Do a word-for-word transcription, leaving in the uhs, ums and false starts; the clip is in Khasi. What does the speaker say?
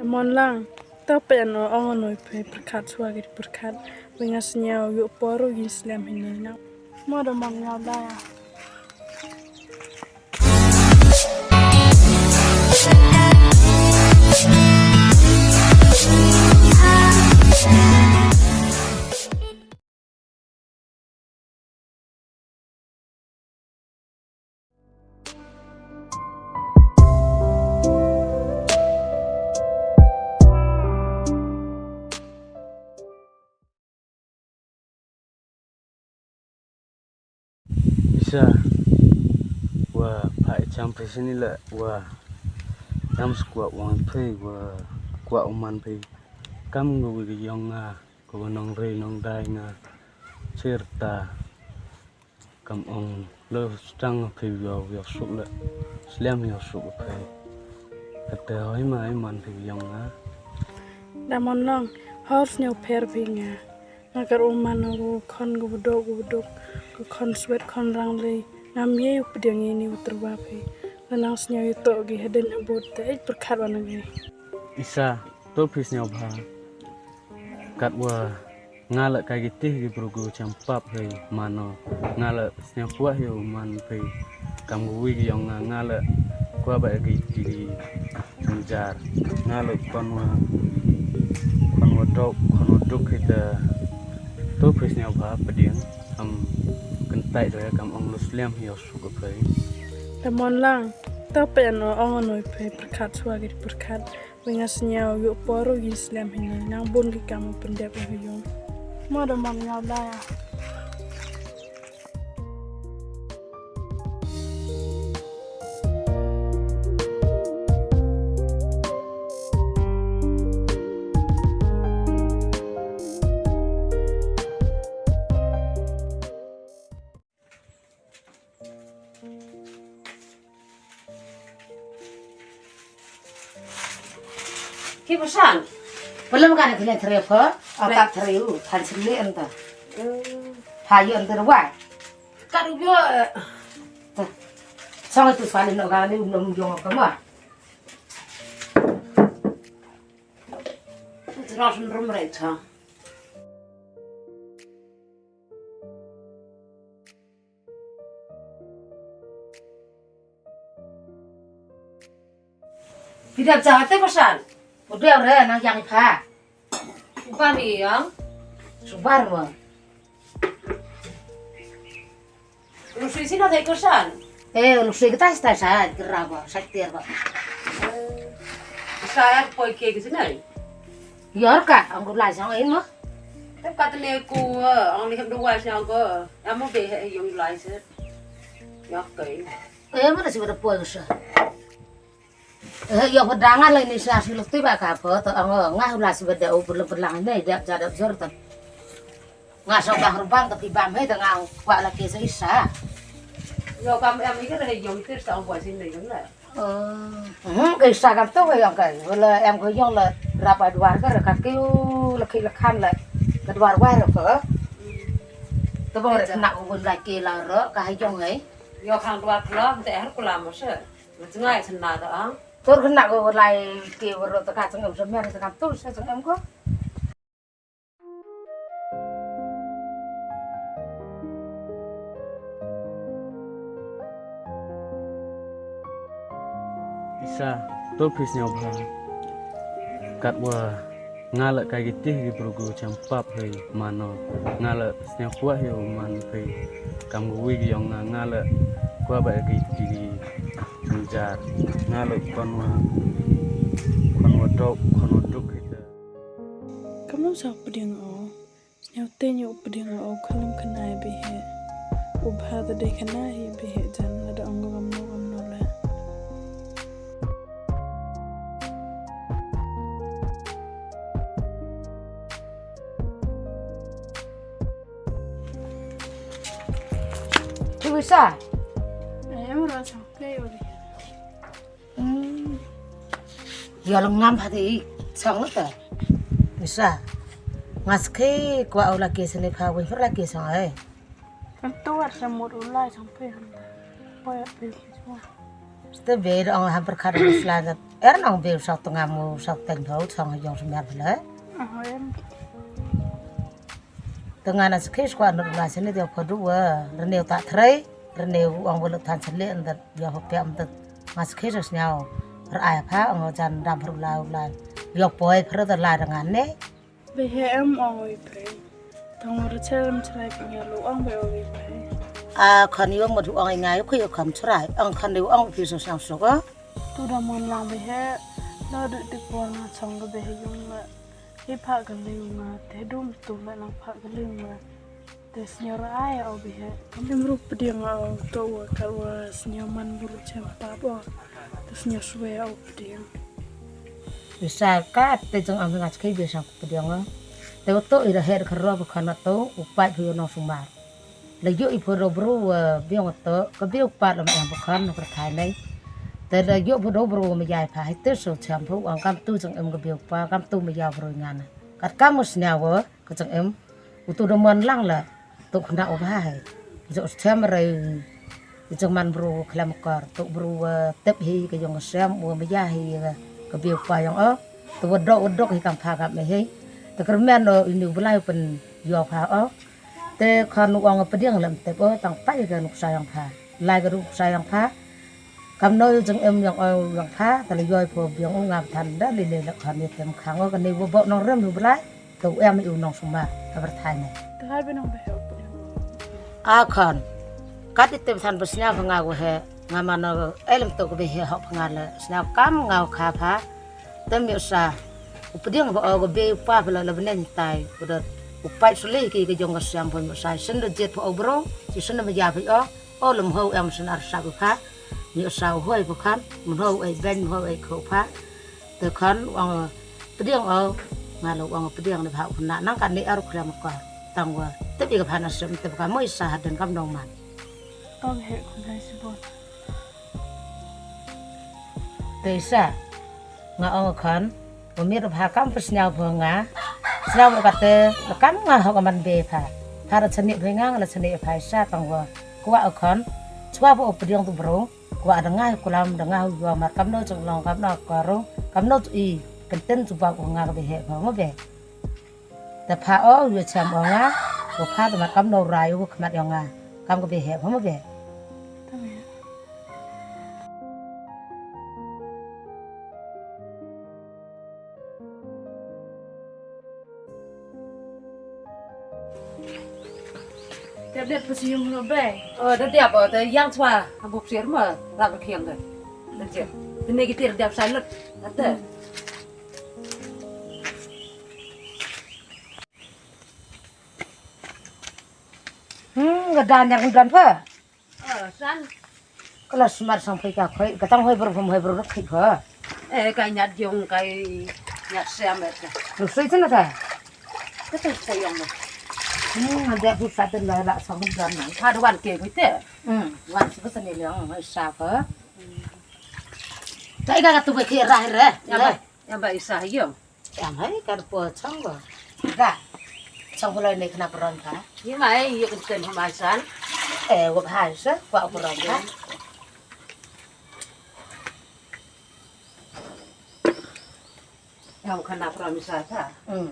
Mon lang, to peit ano ong ano phi pyrkhat shuwa ki pyrkhat. Wi nga sngew ïoh por ruh ïa slem hi ne na. Mo da mon nga da ya. Isa, wa pha i cham phi sini la wa. Ngam skwah wan phi wa kwah u man phi. Kam ngu wi yong nga ko nong rei nong dai nga. Cherta. Kam ong lo stang phi yo yo suk le. Slem yo suk phi. Kata hoi ma i man phi yong nga. Da mon long hor snew pher phi nga. Nga kar u man u khon gu budok gu budok. Gu khon swet khon rang le. Ngam ye u pdiang ini u terwa phi. Lanang snew ito gi heden abot te ej perkhat wana ngai. Isa to phi snew bha. Katwa nga la ka gi tih gi bru gu cham pap hei mano. Nga la snew puah hi u man phi. Kam gu wi gi yong nga nga la kwa ba gi tih gi jar. Nga la kwan wa kwan wa dok kwan wa duk hi ta. To phi snew bha pdiang. Am kentai da kam ong lu slem hi u suk phi. Da mon lang. To peit ano ong ano phi perkhat shuwa gi perkhat. Wi nga sngew ïoh por ruh ïa slem hi ne nang bun ki kam u pyndep u ha yong. Mo da mon nga da ya. Ki pasan. Belum kan kena teri apa? Apa teri u? Kan sini entah. Payu entah ruai. Kat ubi. Tah. Sang itu sekali nak kali belum jong apa mah. Terus merum rek sang. Pidap jahate pasan. Udah re nang yang ipha. Subar ni yang. Subar mo. Lu sui sina thai kosan. Eh, lu sui kita sta sa geraba sa tiar ba. Saya poi ke ke sini. Yor ka ang lu lai sang in mo. Tep katne ku ang lihat dua sang ko. Amo be he yung lai se. Yak kai. Eh, mana sih pada poi sa. Eh, ïa ka dang la ni sa si lukti ba ka pho to ang nga la si bada u bela belang ni dap ja dap jor tan. Nga so bang rubang tapi bam he tang ang kwa la ke sa isa. Yo kam em ni ka re yong tir sa ang kwa sin ni kan la. Hmm, ke isa kam to yong ka. Wala em ko yong la rapa dwar ka ka ke u la ki la khan la. Ka dwar war ko. To bang re nak u bun la ke la ro ka ha yong he. Yo khang dwar klo te har kula mo se. Nga jngai chynna da ang. Tur khynnah ko lai ke waro ta ka changam sa mer ta ka tur sa changam ko. Isa, to phi sñiaw bha. Katwa nga la ka gi tih gi bru gu cham pap hei mano. Nga la sñiaw kwah hi u man hei. Kam gu wi gi yong nga nga la kwah ba gi tih gi jar. Nga la kwan wa kwan wa dok kwan wa duk hi ta. Kam nang sa pdiang o. Sñiaw te ñiu pdiang o khalam khanai bihe. U bha da dei khanai hi bihe jan lada ong gam no gam no la. Phi wisa? Em ro chang ke ori. Hmm. Yo lengam hati chang ta. Wisa. Ngas ke kwa u laki sini pha win per laki sang ai. Kan tuar sa mut u lai sang phi han. Boy phi phi sang. Ste be da ong ham per khad sla da. Er nang beu sa tengam u sa teng ho chong yong semer bele. Tengan as kis kwa nur la sini dia padu wa. Renew tak trei, renew ong bulu tan sele endet ya ho pia endet. Ngas kis as nyau. Rai pha ong jan dam pru la la. Yo poi pru de la dengan ne. Be he em ong wi pe. Tong ru chelem chrai pnya lu ong be wi pe. A khan yo mo du ong ngai ku yo kham chrai. Ong khan du ong pi so sang so ko. Tu da mon lang be he. Lo du ti por na chong ko be he yung la. Hi pha ka liu nga te dum tu la nang pha ka liu nga. Te sñiaw ra ai au bihe. Kam dim ruh pdiang au to wa kar wa sñiaw man buru chem pap au. Te sñiaw swe au pdiang. Bisa ka te jong am nga chkai bisa pdiang au. Te to i da her kar ro ba khana to u pai phu yo nong sumar. La yo i phu ro bru wa biang to ka biu pat lam em ba khan na pyrthai nei. Te la yo phu ro bru ma yai pha hai te so chem phu ang kam tu jong em ka biu pa kam tu ma yau bru ngana. Kat kam sñiaw wa. Ka jong em u tu da mon lang la tu khna u bha hai. Jong stem rai jong man bru khlem kor tu bru tep hi ka jong sem u ma ya hi ka biu pa jong o. Tu wa dok wa dok hi kam pha kam me hi. Te kyrmen o ini u blai pen yo pha o. Te khan u ong pdiang lem tep o tang pai ka nuksa jong pha. Lai ka nuksa jong pha. Kam noi jong em jong o jong pha ta la yoi pho biang u ngam than da li le la khan ni tem khang o ka ni wo bo nong rem u blai to em u nong suma ta bar thai ne. Te hai be nong be he u pdiang. A khan kat i tem than ba sñiaw pha nga wo he nga ma no elem to ko be he hok pha nga le sñiaw kam nga kha pha. Tem yo sa u pdiang ba o ko be pa pha la la benen tai ko da u pai suli ki ka jong ka siam pho yo sa sen da jet pho o bro si sen da ma ya pho o. O lum ho em sen ar sa pha. Ni sa hoi pha khan, mun ho ai ben ho ai kho pha. Te khan wang pdiang o nga lo wang pdiang ni pha u na nang kan ni ar khlem ka. Tang wa te bi ka pha na sem te ka moi sa hadan kam nong man. Tang he khun hai si bon. Te sa nga ong khan. Wa miet u pha kam pha sñiaw pha nga. Sñiaw pha kate la kam nga hok aman be pha. Pha ra chani pha nga la chani pha sa tang wa. Kwa u khon. Chwa pha u pdiang tu bro. Kwa da nga kulam da nga yu mar kam no chung long kam no koro. Kam no tu i. Kenten tu ba u nga ka be he pha mo be. Da pha o yu cham o nga. Wa pha da mar kam no rai u khmat yo nga. Kam ka be he pha mo be. Dep dep pasi yung lo be. Oh, da dep oh, da yang chwa. Ambo psir mo, rak khiang de. Da dep. Dene ki tir dep sai lut. Ate. Hmm, ga dan yang dan pa. San. Kala smart sang phai ka khoi, ka tang hoi bro, hoi bro khoi kho. Eh, ka nyat jong, ka nyat sem eh. Lu sui tena ta. Ka tang hoi yang. Hmm, ada bu sa ten la la sang dan na. Ka duan ke khoi te. Hmm, wan si ba tani liang, hoi sa ko. Ta i ka tu be ke rah re. Ya ba, ya ba isa yo. Em hai ka po chang ba. Ga. Chang ba lai ne khna pron ka. Ye mai ye kan ten mai san. Eh, wa hai sa kwa pron ka. Em khna pron sa ta. Hmm.